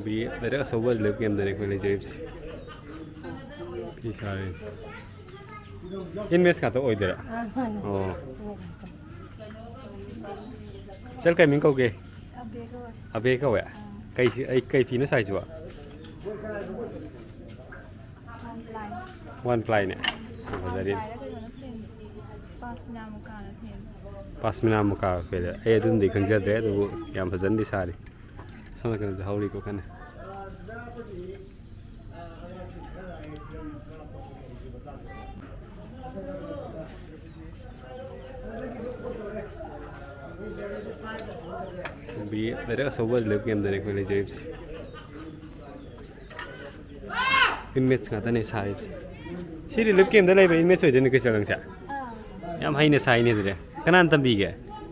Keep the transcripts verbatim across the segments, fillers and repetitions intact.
B ꯂꯩꯔꯛ ꯑꯆꯧꯕ ꯂꯤꯂꯤꯞ ꯀꯦꯝꯗꯅꯤ ꯑꯩꯈꯣꯏ ꯂꯩꯖꯔꯤꯕꯁꯤ꯫ ꯐꯤ ꯁꯥꯔꯤ꯫ ꯏꯟꯃꯦꯠꯁ ꯉꯥꯛꯇ ꯑꯣꯏꯗꯣꯏꯔꯥ? ꯑꯥ, ꯃꯥꯅꯦ꯫ ꯑꯣ꯫ ꯁꯤꯁꯇꯔ ꯀꯩ ꯃꯤꯡ ꯀꯧꯒꯦ? ꯑꯕꯦ ꯀꯧꯋꯦ꯫ ꯑꯕꯦ ꯀꯧꯋꯦ? ꯑꯥ꯫ ꯀꯩ ꯐꯤ, ꯑꯩ, ꯀꯩ ꯐꯤꯅꯣ ꯁꯥꯏꯁꯤꯕꯣ? One ply. ꯋꯥꯟ ꯄ꯭ꯂꯥꯏꯅꯦ? ꯌꯥꯝ ꯐꯖꯔꯤ꯫ ꯋꯥꯟ ꯄ꯭ꯂꯥꯏꯔ ꯀꯩꯅꯣꯅ ꯐꯦꯟꯕ꯫ ꯄꯥꯁꯃꯤꯅꯥ ꯃꯨꯀꯥꯅ ꯐꯦꯟꯕ꯫ ꯄꯥꯁꯃꯤꯅꯥ ꯃꯨꯀꯥ ꯐꯦꯜꯂꯦ꯫ ꯑꯩ ꯑꯗꯨꯝꯗꯤ ꯈꯪꯖꯗ꯭ꯔꯦ, ꯑꯗꯨꯕꯨ ꯌꯥꯝ ꯐꯖꯅꯗꯤ ꯁꯥꯔꯤ꯫ ꯁꯣꯝ ꯅꯥꯀꯟꯗ ꯍꯧꯔꯤꯀꯣ ꯀꯟꯅ꯫ ꯕꯤ ꯂꯩꯔꯛ ꯑꯆꯧꯕ ꯂꯤꯂꯤꯞ ꯀꯦꯝꯗꯅꯤ ꯑꯩꯈꯣꯏ ꯂꯩꯖꯔꯤꯕꯁꯤ꯫ ꯏꯟꯃꯦꯠꯁ ꯉꯥꯛꯇꯅꯦ ꯁꯥꯔꯤꯕꯁꯤ꯫ ꯁꯤ ꯔꯤꯂꯤꯞ ꯀꯦꯝꯗ ꯂꯩꯕ ꯏꯟꯃꯦꯠꯁ ꯑꯣꯏꯗꯣꯏꯅꯤ ꯀꯩꯁꯨ ꯅꯪꯁꯦ? ꯑꯥ꯫ ꯌꯥꯝ ꯍꯩꯅ ꯁꯥꯏꯅꯦ ꯑꯗꯨꯗꯤ꯫ ꯀꯅꯥꯅ ꯇꯝꯕꯤꯒꯦ?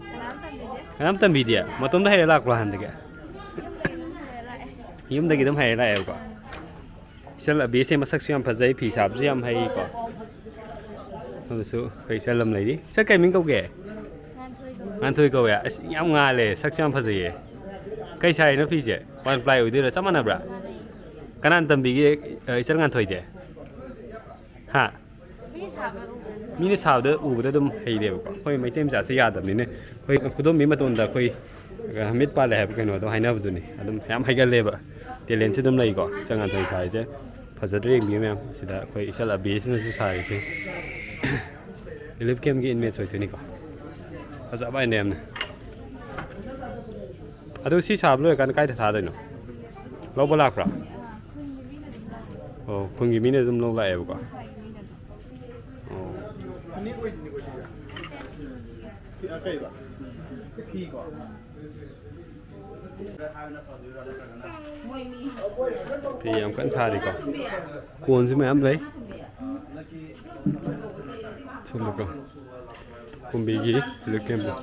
ꯀꯅꯥꯝ ꯇꯝꯕꯤꯗꯦ꯫ ꯀꯅꯥꯝ ꯇꯝꯕꯤꯗꯦ? ꯃꯇꯣꯝꯗ ꯍꯩꯔ ꯂꯥꯛꯄ꯭ꯔꯣ ꯍꯥꯟꯅꯗꯒꯤ? ꯌꯨꯝꯗꯒꯤ ꯑꯗꯨꯝ ꯍꯩꯔ ꯂꯥꯛꯑꯦ꯫ ꯌꯨꯝꯗꯒꯤ ꯑꯗꯨꯝ ꯍꯩꯔ ꯂꯥꯛꯑꯦꯕꯀꯣ꯫ ꯏꯆꯜ ꯑꯕꯤꯁꯦ ꯃꯁꯛꯁꯨ ꯌꯥꯝ ꯐꯖꯩ, ꯐꯤ ꯁꯥꯕꯁꯨ ꯌꯥꯝ ꯍꯩꯀꯣ꯫ ꯁꯣꯝꯗꯁꯨ ꯑꯩꯈꯣꯏ ꯏꯆꯜ ꯑꯃ ꯂꯩꯔꯤ꯫ ꯏꯆꯜ ꯀꯩ ꯃꯤꯡ ꯀꯧꯒꯦ? ꯉꯥꯟꯊꯣꯏ ꯀꯧꯋꯦ꯫ ꯉꯥꯟꯊꯣꯏ ꯀꯧꯋꯦ? ꯑꯁ, ꯌꯥꯝ ꯉꯥꯜꯂꯦ, ꯁꯛꯁꯨ ꯌꯥꯝ ꯐꯖꯩꯌꯦ꯫ ꯀꯩ ꯁꯥꯔꯤꯅꯣ ꯐꯤꯁꯦ? ꯋꯥꯟ ꯄ꯭ꯂꯥꯏ ꯑꯣꯏꯗꯣꯏꯔꯥ? ꯆꯞ ꯃꯥꯟꯅꯕ꯭ꯔꯥ? ꯃꯥꯟꯅꯩ꯫ ꯀꯅꯥꯅ ꯇꯝꯕꯤꯒꯦ, ꯑ, ꯏꯆꯜ ꯉꯥꯟꯊꯣꯏꯗꯤ? ꯍꯥ? ꯃꯤ ꯁꯥꯕ ꯎꯕꯗ ꯑꯗꯨꯝ ꯃꯤꯅ ꯁꯥꯕꯗ ꯎꯕꯗ ꯑꯗꯨꯝ ꯍꯩꯔꯦꯕꯀꯣ꯫ ꯑꯩꯈꯣꯏ ꯃꯩꯇꯩ ꯃꯆꯥꯁꯦ ꯌꯥꯗꯕꯅꯤꯅ, ꯑꯩꯈꯣꯏ ꯈꯨꯗꯣꯝꯕꯤ ꯃꯇꯣꯟꯗ ꯑꯩꯈꯣꯏ, ꯑ, ꯃꯤꯠ ꯄꯥꯜꯂꯦ ꯍꯥꯏꯕ ꯀꯩꯅꯣꯗꯣ ꯍꯥꯏꯅꯕꯗꯨꯅꯤ꯫ ꯑꯗꯨꯝ ꯌꯥꯝ ꯍꯩꯒꯜꯂꯦꯕ, ꯇꯦꯂꯦꯟꯁꯦ ꯑꯗꯨꯝ ꯂꯩꯀꯣ꯫ ꯏꯆꯜ ꯉꯥꯟꯊꯣꯏ ꯁꯥꯔꯤꯁꯦ ꯐꯖꯗ꯭ꯔꯥ ꯌꯦꯡꯕꯤꯌꯨ ꯃꯌꯥꯝ꯫ ꯁꯤꯗ ꯑꯩꯈꯣꯏ ꯏꯆꯜ ꯑꯕꯤꯁꯤꯅꯁꯨ ꯁꯥꯔꯤꯁꯦ꯫ ꯔꯤꯂꯤꯞ ꯀꯦꯝꯒꯤ ꯏꯟꯃꯦꯠꯁ ꯑꯣꯏꯗꯣꯏꯅꯤꯀꯣ꯫ ꯐꯖꯕ ꯍꯥꯏꯅ ꯌꯥꯝꯅ꯫ ꯑꯗꯨ ꯁꯤ ꯁꯥꯕ ꯂꯣꯏꯔꯀꯥꯟꯗ ꯀꯥꯏꯗ ꯊꯥꯗꯣꯏꯅꯣ? ꯂꯧꯕ ꯂꯥꯛꯄ꯭ꯔꯥ? ꯑꯣ, ꯈꯨꯟꯒꯤ ꯃꯤꯅ ꯑꯗꯨꯝ ꯂꯧ ꯂꯥꯛꯑꯦꯕꯀꯣ꯫ ꯑꯣ꯫ ꯐꯤ, ꯑ, ꯀꯩꯕ? ꯐꯤꯀꯣ? ꯐꯤ ꯌꯥꯝ ꯀꯟꯅ ꯁꯥꯔꯤꯀꯣ꯫ ꯀꯣꯟꯁꯨ ꯃꯌꯥꯝ ꯂꯩ꯫ ꯁꯣꯝꯗꯀꯣ꯫ ꯀꯨꯝꯕꯤꯒꯤ ꯂꯤꯂꯤꯞ ꯀꯦꯝꯗꯣ꯫